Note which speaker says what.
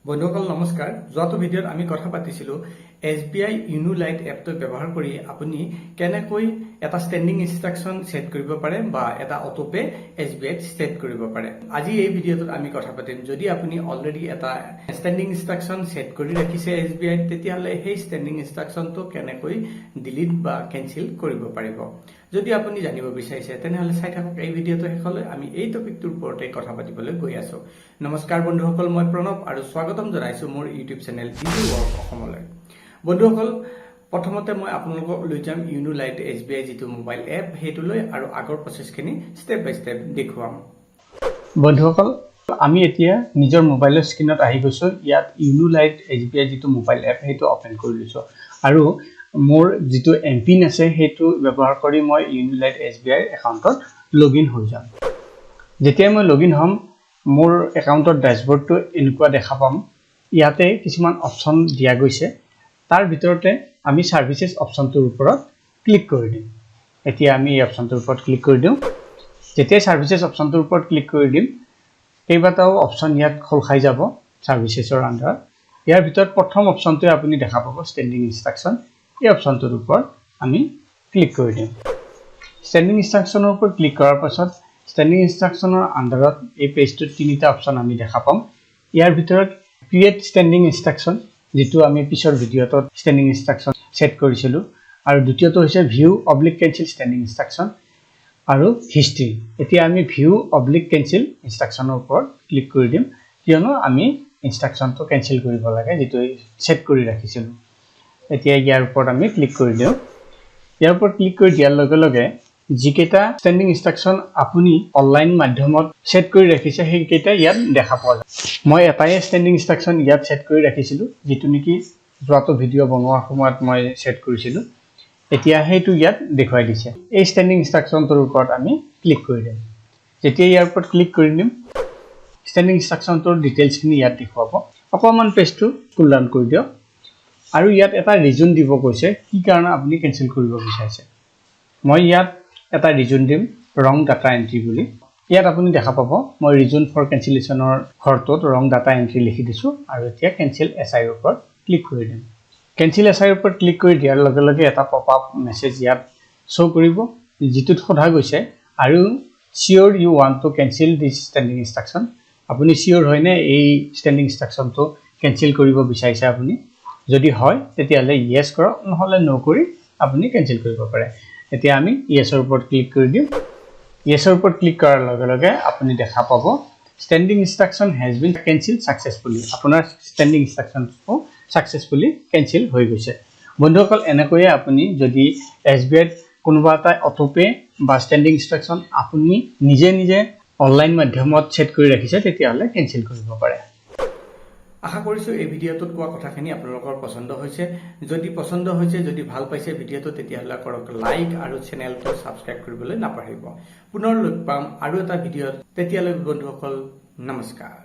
Speaker 1: বন্ধুসকল, নমস্কাৰ। যোৱাটো ভিডিঅ'ত আমি কথা পাতিছিলোঁ এছবিআই ইউনো লাইট এপটো ব্যৱহাৰ কৰি আপুনি কেনেকৈ এটা ষ্টেণ্ডিং ইনষ্ট্ৰাকশ্যন ছেট কৰিব পাৰে বা এটা অটোপে এছবিআইত ছেট কৰিব পাৰে। আজি এই ভিডিঅ'টোত আমি কথা পাতিম, যদি আপুনি অলৰেডি এটা ষ্টেণ্ডিং ইনষ্ট্ৰাকশ্যন ছেট কৰি ৰাখিছে এছবিআইত, তেতিয়াহ'লে সেই ষ্টেণ্ডিং ইনষ্ট্ৰাকশ্যনটো কেনেকৈ ডিলিট বা কেনচেল কৰিব পাৰিব। যদি আপুনি জানিব বিচাৰিছে, তেনেহ'লে চাই থাকক এই ভিডিঅ'টো শেষলৈ। আমি এই টপিকটোৰ ওপৰতে কথা পাতিবলৈ গৈ আছো। নমস্কাৰ বন্ধুসকল, মই প্ৰণৱ আৰু স্বাগতম জনাইছো মোৰ ইউটিউব চেনেল ডিজি ৱৰ্ক অসমলৈ। বন্ধুসকল, প্ৰথমতে মই আপোনালোকক লৈ যাম ইউনো লাইট এছবিআই যিটো মোবাইল এপ, সেইটোলৈ আৰু আগৰ প্ৰচেছখিনি ষ্টেপ বাই ষ্টেপ দেখুৱাম।
Speaker 2: বন্ধুসকল, আমি এতিয়া নিজৰ মোবাইলৰ স্ক্ৰীণত আহি গৈছোঁ। ইয়াত ইউনো লাইট এছবিআই যিটো মোবাইল এপ, সেইটো অ'পেন কৰি লৈছোঁ আৰু মোৰ যিটো এম পিন আছে, সেইটো ব্যৱহাৰ কৰি মই ইউনো লাইট এছবিআইৰ একাউণ্টত লগ ইন হৈ যাম। যেতিয়াই মই লগ ইন হ'ম, মোৰ একাউণ্টৰ ডেছবৰ্ডটো এনেকুৱা দেখা পাম। ইয়াতে কিছুমান অপশ্যন দিয়া গৈছে। তাৰ ভিতৰতে আমি ছাৰ্ভিচেছ অপশ্যনটোৰ ওপৰত ক্লিক কৰি দিম। এতিয়া আমি এই অপশ্যনটোৰ ওপৰত ক্লিক কৰি দিওঁ। যেতিয়াই ছাৰ্ভিচেছ অপশ্যনটোৰ ওপৰত ক্লিক কৰি দিম, কেইবাটাও অপশ্যন ইয়াত খোল খাই যাব ছাৰ্ভিচেছৰ আণ্ডাৰত। ইয়াৰ ভিতৰত প্ৰথম অপশ্যনটোৱে আপুনি দেখা পাব ষ্টেণ্ডিং ইনষ্ট্ৰাকশ্যন। এই অপশ্যনটোৰ ওপৰত আমি ক্লিক কৰি দিম। ষ্টেণ্ডিং ইনষ্ট্ৰাকশ্যনৰ ওপৰত ক্লিক কৰাৰ পাছত ষ্টেণ্ডিং ইনষ্ট্ৰাকশ্যনৰ আণ্ডাৰত এই পেজটোত তিনিটা অপশ্যন আমি দেখা পাম। ইয়াৰ ভিতৰত ক্ৰিয়েট ষ্টেণ্ডিং ইনষ্ট্ৰাকশ্যন, যিটো আমি পিছৰ ভিডিঅ'টোত ষ্টেণ্ডিং ইনষ্ট্ৰাকশ্যন ছেট কৰিছিলোঁ, আৰু দ্বিতীয়টো হৈছে view oblique cancel standing instruction আৰু হিষ্ট্ৰী। এতিয়া আমি ভিউ অব্লিক কেঞ্চেল ইনষ্ট্ৰাকশ্যনৰ ওপৰত ক্লিক কৰি দিম, কিয়নো আমি ইনষ্ট্ৰাকশ্যনটো কেঞ্চেল কৰিব লাগে, যিটো ছেট কৰি ৰাখিছিলোঁ। এতিয়া ইয়াৰ ওপৰত আমি ক্লিক কৰি দিওঁ। ইয়াৰ ওপৰত ক্লিক কৰি দিয়াৰ লগে লগে যিকেইটা ষ্টেণ্ডিং ইনষ্ট্ৰাকশ্যন আপুনি অনলাইন মাধ্যমত ছেট কৰি ৰাখিছে, সেইকেইটা ইয়াত দেখা পোৱা যায়। মই এটাই ষ্টেণ্ডিং ইনষ্ট্ৰাকশ্যন ইয়াত ছেট কৰি ৰাখিছিলোঁ, যিটো নেকি যোৱাটো ভিডিঅ' বনোৱাৰ সময়ত মই ছেট কৰিছিলোঁ। এতিয়া সেইটো ইয়াত দেখুৱাই দিছে। এই ষ্টেণ্ডিং ইনষ্ট্ৰাকশ্যনটোৰ ওপৰত আমি ক্লিক কৰি দিম। যেতিয়া ইয়াৰ ওপৰত ক্লিক কৰি দিম, ষ্টেণ্ডিং ইনষ্ট্ৰাকশ্যনটোৰ ডিটেইলছখিনি ইয়াত দেখুৱাব। অকণমান পেজটো স্ক্ৰল ডাউন কৰি দিয়ক আৰু ইয়াত এটা ৰিজন দিব কৈছে, কি কাৰণে আপুনি কেঞ্চেল কৰিব বিচাৰিছে। মই ইয়াত এটা ৰিজন দিম, ৰং ডাটা এণ্ট্ৰি বুলি। ইয়াত আপুনি দেখা পাব, মই ৰিজন ফৰ কেঞ্চেলেশ্যনৰ ঘৰটোত ৰং ডাটা এণ্ট্ৰি লিখি দিছোঁ আৰু এতিয়া কেঞ্চেল এছআইৰ ওপৰত ক্লিক কৰি দিম। কেঞ্চেল এছআইৰ ওপৰত ক্লিক কৰি দিয়াৰ লগে লগে এটা পপ আপ মেছেজ ইয়াত শ্ব' কৰিব, যিটোত সোধা গৈছে, "Are you sure you want to cancel this standing instruction?" আপুনি চিয়'ৰ হয়নে, এই ষ্টেণ্ডিং ইনষ্ট্ৰাকশ্যনটো কেঞ্চেল কৰিব বিচাৰিছে আপুনি? যদি হয়, তেতিয়াহ'লে য়েছ কৰক, নহ'লে ন' কৰি আপুনি কেঞ্চেল কৰিব পাৰে। এতিয়া আমি য়েছৰ ওপৰত ক্লিক কৰি দিম। য়েছৰ ওপৰত ক্লিক কৰাৰ লগে লগে আপুনি দেখা পাব, "Standing instruction has been cancel successfully." আপোনাৰ ষ্টেণ্ডিং ইনষ্ট্ৰাকশ্যনটো ছাকচেছফুলি কেঞ্চেল হৈ গৈছে। বন্ধুসকল, এনেকৈয়ে আপুনি যদি এছবিআইত কোনোবা এটা অটোপে বা ষ্টেণ্ডিং ইনষ্ট্ৰাকশ্যন আপুনি নিজে নিজে অনলাইন মাধ্যমত ছেট কৰি ৰাখিছে, তেতিয়াহ'লে কেঞ্চেল কৰিব পাৰে।
Speaker 1: আশা কৰিছোঁ এই ভিডিঅ'টোত কোৱা কথাখিনি আপোনালোকৰ পচন্দ হৈছে। যদি পচন্দ হৈছে, যদি ভাল পাইছে ভিডিঅ'টো, তেতিয়াহ'লে কৰক লাইক আৰু চেনেলটো ছাবস্ক্ৰাইব কৰিবলৈ নাপাহৰিব। পুনৰ লগ পাম আৰু এটা ভিডিঅ'ত। তেতিয়ালৈ বন্ধুসকল, নমস্কাৰ।